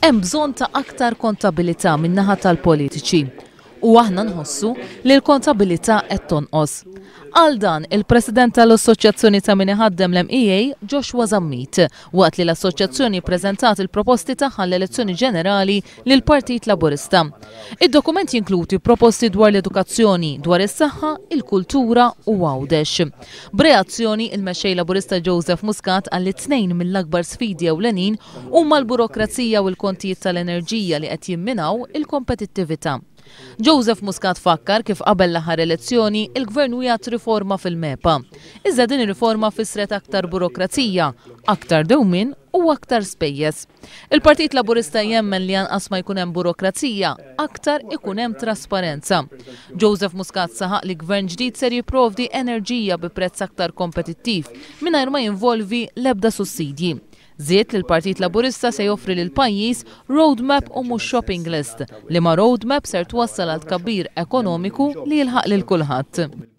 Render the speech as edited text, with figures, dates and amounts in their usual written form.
Hemm bżonn ta' aktar kontabilità min-naħa tal-politiċi u aħna nħossu li l-kontabilità qed tonqos. Qal dan il-President tal-Assoċjazzjoni ta' Min Iħaddem l-MEA, Joshua Zammit, waqt li l-Assoċjazzjoni ppreżentat il-proposti tagħha għall-elezzjoni ġenerali lill-Partit Laburista. Id-dokument jinkludi proposti dwar l-edukazzjoni, dwar is-saħħa, il-kultura u Għawdex. B'reazzjoni, il-Mexxej Laburista Joseph Muscat qal li tnejn mill-akbar sfidi ewlenin huma l-burokrazija u l-kontijiet tal-enerġija li qed jimminaw il-kompetittività. Joseph Muscat fakkar kif qabel l-aħħar elezzjoni, il-Gvern wiegħed riforma fil-MEPA. Iżda din ir-riforma fissret aktar burokrazija, aktar dewmien u aktar spejjeż. Il-Partit Laburista jemmen li anqas ma jkun hemm burokrazija, aktar ikun hemm trasparenza. Joseph Muscat saħaq li Gvern ġdid ser jipprovdi enerġija bi prezz aktar kompetittiv mingħajr ma jinvolvi l-ebda sussidji. Żied li l-Partit Laburista se joffri lill-pajjiż roadmap u mhux shopping list, liema roadmap ser twassal għal tkabbir ekonomiku li jilħaq lil kulħadd.